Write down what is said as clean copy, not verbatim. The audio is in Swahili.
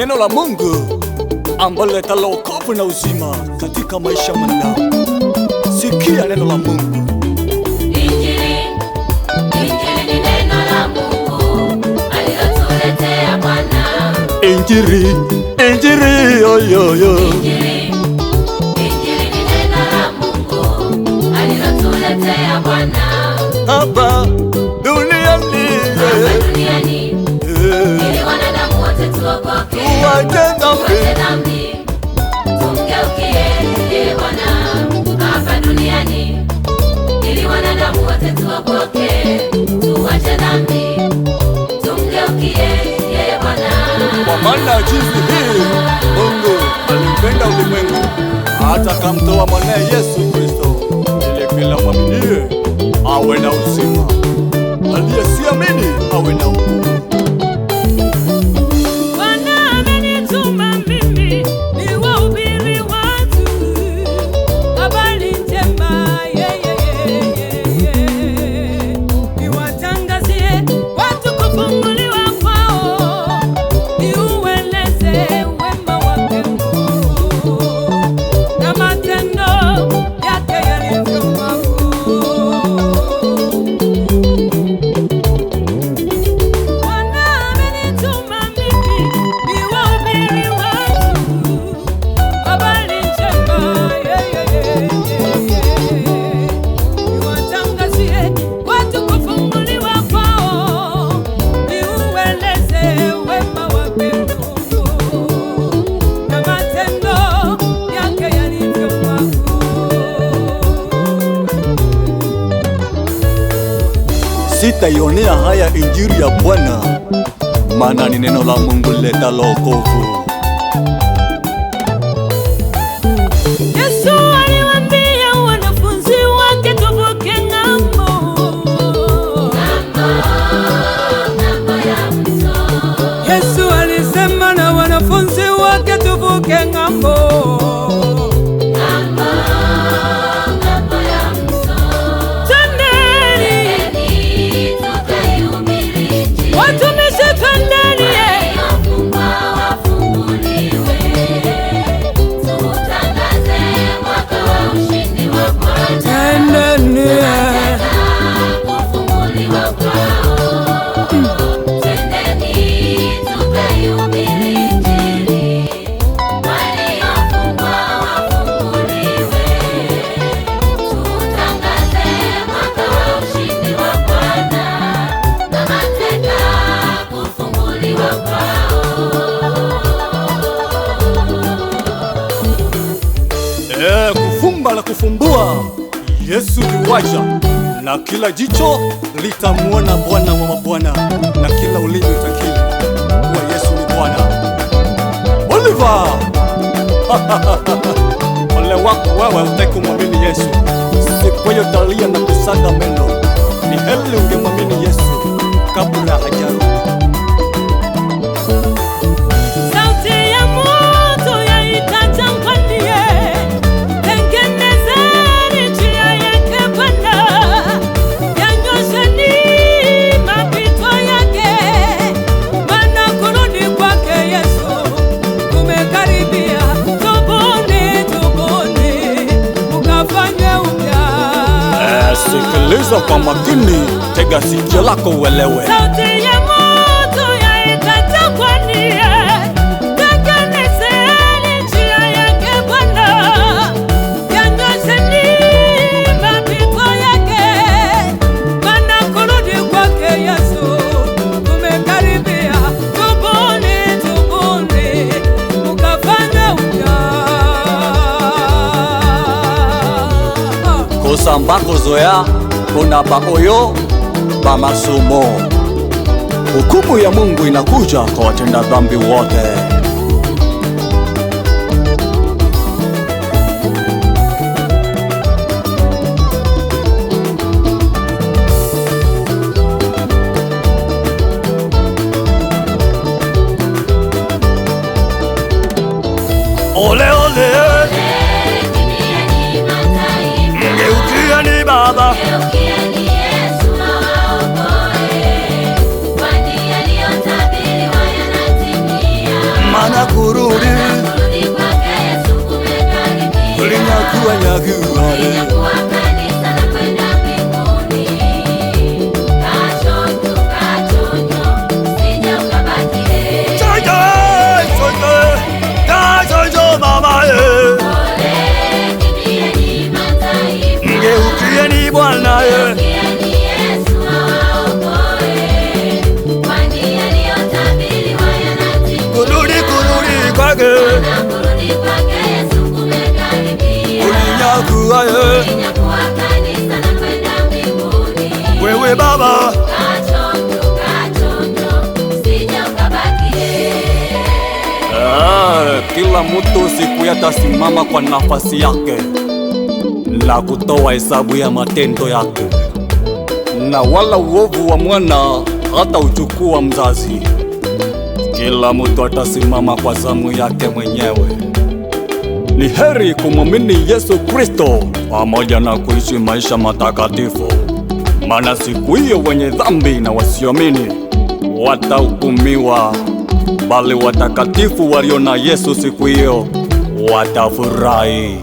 Neno la Mungu ambalo letalo wokovu na uzima katika maisha ya mwanadamu. Sikia neno la Mungu. Injili, Injili ni neno la Mungu alilotuletea Bwana. Injili, Injili, yo yo yo. Injili, Injili ni neno la Mungu alilotuletea Bwana. Hapa duniani, Hapa duniani ili wanadamu wote tuokoke, tuache dhambi. Tuache dhambi, tumgeukie yeye Bwana. Hapa duniani ili wanadamu wote tuokoke, tuache dhambi, tumgeukie yeye Bwana. Kwa maana jinsi hii Mungu alimpenda ulimwengu hata akamtoa mwanae Yesu Kristo, ili kila mwaminie awe na uzima, aliyesiamini awe na hukumu. Bwana amenituma mimi niwahubiri watu habari njema, yeye. Niwatangazie watu kufunguliwa kwao, niueleze wema wake Mungu na matendo yake yalivyo makuu. Bwana amenituma mimi niwahubiri watu habari njema, yeye. Niwatangazie watu kufunguliwa kwao, niueleze wema wake Mungu na matendo yake yalivyo makuu. Sitaionea haya injili ya Bwana, maana ni neno la Mungu letalo wokovu. Yesu aliwaambia wanafunzi wake tuvuke ng'ambo. Ng'ambo ya mto. Yesu alisema na wanafunzi wake tuvuke ng'ambo. Ng'ambo, ng'ambo ya mto. Twendeni, Twendeni tukaihubiri Injili. watumishi twendeni, Waliofungwa wafunguliwe. Tutangaze mwaka wa ushindi wa Bwana. Twendeni. Kufunguliwa kwao. Twendeni tukaihubiri Injili. Waliofungwa wafunguliwe. Tutangaze mwaka wa ushindi wa Bwana. Na mateka kufunguliwa kwao. Kufumba na kufumbua, Yesu yuwaja, na kila jicho litamwona Bwana wa mabwana, na kila ulimi utakiri kuwa Yesu ni Bwana. Oliver! Ole wako wewe utaki kumwamini Yesu, siku hiyo utalia na kusaga meno. Ni heri ungemwamini Yesu kabla hajarudi. Sauti ya moto yaita jangwani, tengenezeni njia yake Bwana, yanyosheni mapito yake, maana kurudi kwake Yesu kumekaribia. Tubuni, tubuni, mukafanye upya. Sikiliza kwa makini, tega sikio lako uelewe. Sauti ya moto yaita jangwani, tengenezeni njia yake Bwana, yanyosheni mapito yake, maana kurudi kwake Yesu kumekaribia. Tubuni, tubuni, mukafanye upya. Kosamba kozoya mpona baoyo bamasumo. Hukumu ya Mungu inakuja kwa watenda dhambi wote. Ole ole, Kimbilieni mataifa. mgeukieni Baba. Geukieni Yesu awaokoe, kwani yaliyotabiriwa yanatimia. Maana kurudi Kurudi kwake Yesu kumekaribia. kulinyakua nyakua Kulinyakua kanisa na kwenda mbinguni. Kachonjo, kachonjo, usije ukabakie. Chonjo, chonjo, kachonjo mama ye. Ole, kimbieni mataifa. Mgeukieni Bwana ye. Mgeukieni Yesu awaokoe. Kwani yaliyotabiriwa yanatimia. Kurudi, kurudi kwake Na kurudi kwake Yesu kumekaribia. kulinyakua ye. Kulinyakua kanisa na kwenda mbinguni. Wewe baba Kachonjo, kachonjo, usije ukabakie. Ah, kila mtu siku yatasimama kwa nafasi yake na kutoa hesabu ya matendo yake, na wala uovu wa mwana hata uchukua mzazi. Kila mtu atasimama kwa zamu yake mwenyewe. Ni heri kumwamini Yesu Kristo pamoja na kuishi maisha matakatifu, maana siku hiyo wenye dhambi na wasioamini watahukumiwa, bali watakatifu walio na Yesu siku hiyo watafurahi.